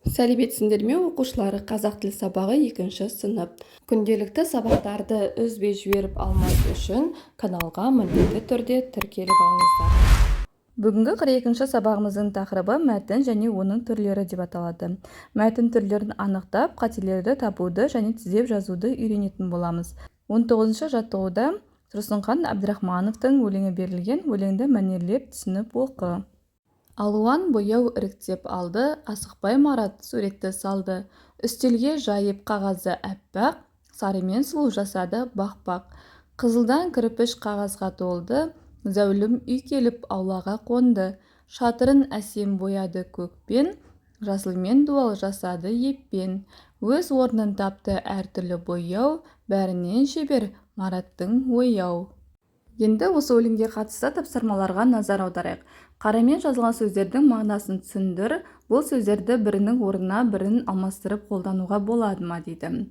Сәлеметсіңдер ме, оқушылар! Қазақ тілі сабағы, екінші сынып. Күнделікті сабақтарды үзбей жіберіп алмас үшін каналға міндетті түрде тіркеліп алыңыздар. Бүгінгі 42-ші сабағымыздың тақырыбы «Мәтін және оның түрлері» деп аталады. Мәтін түрлерін анықтап, қателерді табуды және түзеп жазуды үйренетін боламыз. 19-шы жаттығуда Тұрсынхан Әбдірахмановтың өлеңі берілген. Өлеңді мәнерлеп түсініп оқы. Алуан бояу іріктеп алды, асықпай Марат суретті салды. Үстелге жайып қағазды аппақ, сарымен сұлу жасады бақ-бақ. Қызылдан кірпіш қағазға толды, зәулім үй келіп аулаға қонды. Шатырын әсем бояды көкпен, жасылмен дуал жасады еппен. Өз орнын тапты әртүрлі бояу, бәрінен шебер Мараттың ойы-ау. Енді осы өлеңге қатысты тапсырмаларға назар аударайық. Қарамен жазылған сөздердің мағынасын түсіндір. Бұл сөздерді бірінің орнына бірін алмастырып қолдануға болады ма, дейді.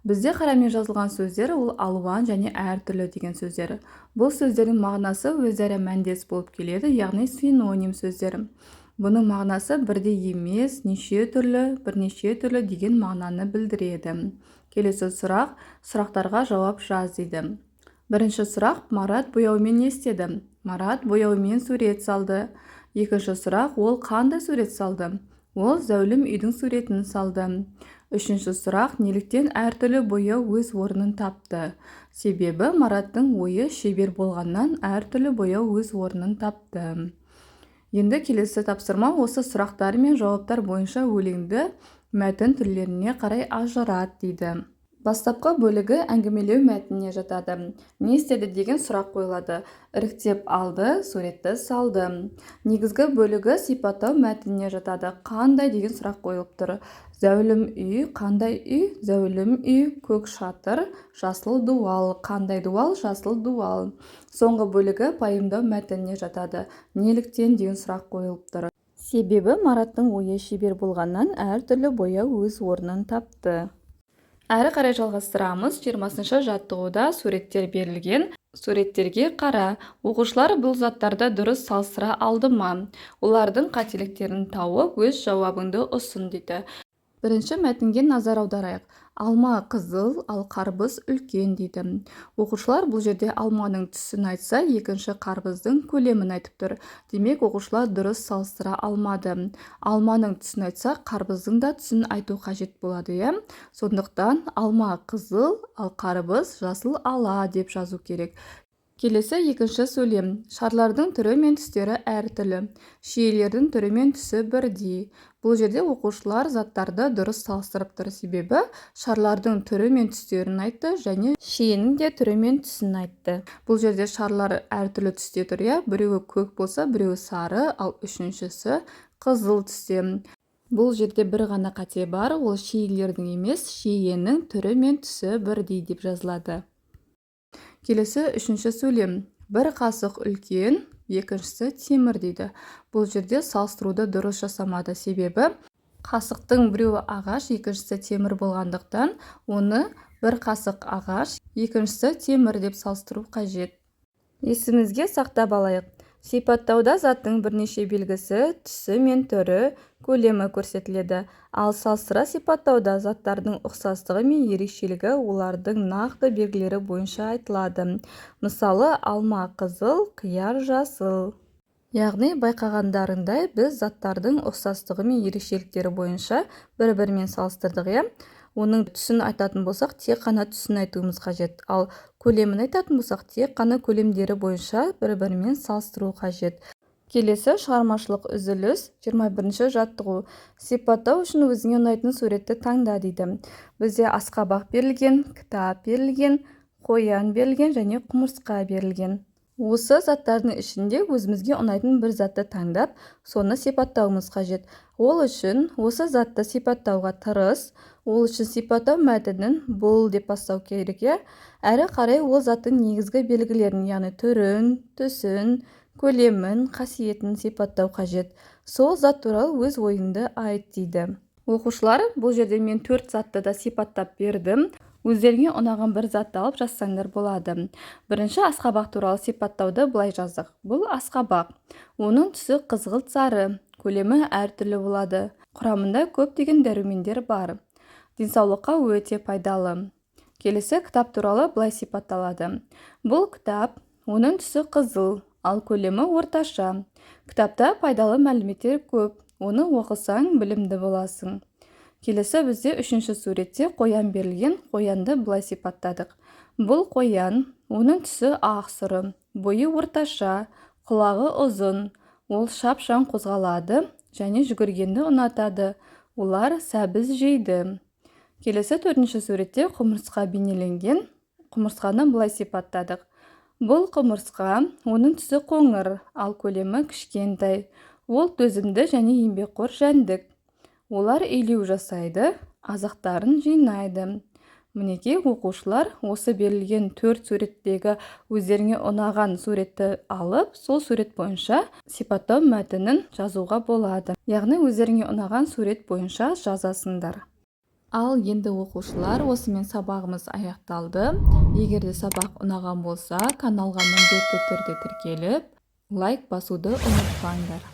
Бізде қарамен жазылған сөздер ол «алуан» және «әртүрлі» деген сөздер. Бұл сөздердің мағынасы өзара мәндес болып келеді, яғни синоним сөздер. Бұның мағынасы бірдей емес, неше түрлі, бірнеше түрлі деген мағынаны білдіреді. Келесі сұрақ: сұрақтарға жауап жаз, дейді. Бірінші сұрақ: Марат бояумен не істеді? Марат бояумен сурет салды. Екінші сұрақ: ол қандай сурет салды? Ол зәулім үйдің суретін салды. Үшінші сұрақ: неліктен әртүрлі бояу өз орнын тапты? Себебі Мараттың ойы шебер болғаннан, әртүрлі бояу өз орнын тапты. Енді келесі тапсырма: осы сұрақтар мен жауаптар бойынша өлеңді мәтін түрлеріне қарай ажырат, дейді. Бастапқы бөлігі әңгімелеу мәтініне жатады. Не істеді деген сұрақ қойылады. Іріктеп алды, суретті салды. Негізгі бөлігі сипаттау мәтініне жатады. Қандай деген сұрақ қойылып тұр. Зәулім үй. Қандай үй? Зәулім үй. Көк шатыр, жасыл дуал. Қандай дуал? Жасыл дуал. Соңғы бөлігі пайымдау мәтініне жатады. Неліктен деген сұрақ қойылып тұр. Себебі Мараттың ойы шебер болғаннан, әртүрлі бояу өз орнын тапты. Әрі қарай жалғастырамыз. 20-шы жаттығуда суреттер берілген. Суреттерге қара. Оқушылар бұл заттарды дұрыс салыстыра алды ма? Олардың қателіктерін тауып, өз жауабыңды ұсын, дейді. Бірінші мәтінге назар аударайық. Алма қызыл, ал қарбыз үлкен, дейді. Оқушылар бұл жерде алманың түсін айтса, екінші қарбыздың көлемін айтып тұр. Демек, оқушылар дұрыс салыстыра алмады. Алманың түсін айтса, қарбыздың да түсін айту қажет болады, иә. Сондықтан алма қызыл, ал қарбыз жасыл ала деп жазу керек. Келесі екінші сөйлем: шарлардың түрі мен түстері әртүрлі, шиелердің түрі мен түсі бірдей. Бұл жерде оқушылар заттарды дұрыс салыстырып тұр, себебі шарлардың түрі мен түстерін айтты және шиенің де түрі мен түсін айтты. Бұл жерде шарлар әртүрлі түсте тұр, иә. Біреуі көк болса, біреуі сары, ал үшіншісі қызыл түсте. Бұл жерде бір ғана қате бар: ол шиелердің емес, шиенің түрі мен түсі бірдей деп жазылады. Келесі үшінші сөйлем: бір қасық үлкен, екіншісі темір, дейді. Бұл жерде салыстыруды дұрыс жасамады, себебі қасықтың біреуі ағаш, екіншісі темір болғандықтан, оны бір қасық ағаш, екіншісі темір деп салыстыру қажет. Есімізге сақтап алайық: сипаттауда заттың бірнеше белгісі, түсі мен түрі, көлемі көрсетіледі. Ал салыстыра сипаттауда заттардың ұқсастығы мен ерекшелігі олардың нақты белгілері бойынша айтылады. Мысалы, алма қызыл, қияр жасыл. Яғни, байқағандарыңдай, біз заттардың ұқсастығы мен ерекшеліктері бойынша бір-бірімен салыстырдық, иә. Оның түсін айтатын болсақ, тек қана түсін айтуымыз қажет, ал көлемін айтатын болсақ, тек қана көлемдері бойынша бір-бірімен салыстыру қажет. Келесі шығармашылық үзіліс, 21-ші жаттығу. Сипаттау үшін өзіңе ұнайтын суретті таңда, дейді. Бізде асқабақ берілген, кітап берілген, қоян берілген және құмырсқа берілген. Осы заттардың ішінде өзімізге ұнайтын бір затты таңдап, соны сипаттауымыз қажет. Ол үшін осы затты сипаттауға тырыс. Ол үшін сипаттау мәтінін «бұл» деп бастау керек, иә. Әрі қарай ол заттың негізгі белгілерін, яғни түрін, түсін, көлемін, қасиетін сипаттау қажет. Сол зат туралы өз ойыңды айт, дейді. Оқушылар, бұл жерде мен төрт затты да сипаттап бердім. Өздеріңе ұнаған бір затты алып жазсаңдар болады. Бірінші асқабақ туралы сипаттауды былай жаздық: бұл асқабақ, оның түсі қызғылт сары, көлемі әртүрлі болады. Құрамында көптеген дәрумендер бар. Денсаулыққа өте пайдалы. Келесі кітап туралы былай сипатталады. Бұл кітап, оның түсі қызыл, ал көлемі орташа. Кітапта пайдалы мәліметтер көп. Оны оқысаң, білімді боласың. Келесі бізде үшінші суретте қоян берілген. Қоянды былай сипаттадық. Бұл қоян, оның түсі ақ сұры, бойы орташа, құлағы ұзын. Ол шапшаң қозғалады және жүгіргенді ұнатады. Олар сәбіз жейді. Келесі төртінші суретте құмырсқа бейнеленген. Құмырсқаны былай сипаттадық. Бұл құмырсқа, оның түсі қоңыр, ал көлемі кішкентай. Ол төзімді және еңбекқор жәндік. Олар илеу жасайды, азықтарын жинайды. Мінекей, оқушылар, осы берілген төрт суреттегі өздеріңе ұнаған суретті алып, сол сурет бойынша сипаттау мәтінін жазуға болады. Яғни өздеріңе ұнаған сурет бойынша жазасыңдар. Ал енді, оқушылар, осымен сабағымыз аяқталды. Егер де сабақ ұнаған болса, каналға міндетті түрде тіркеліп, лайк басуды ұмытпаңдар.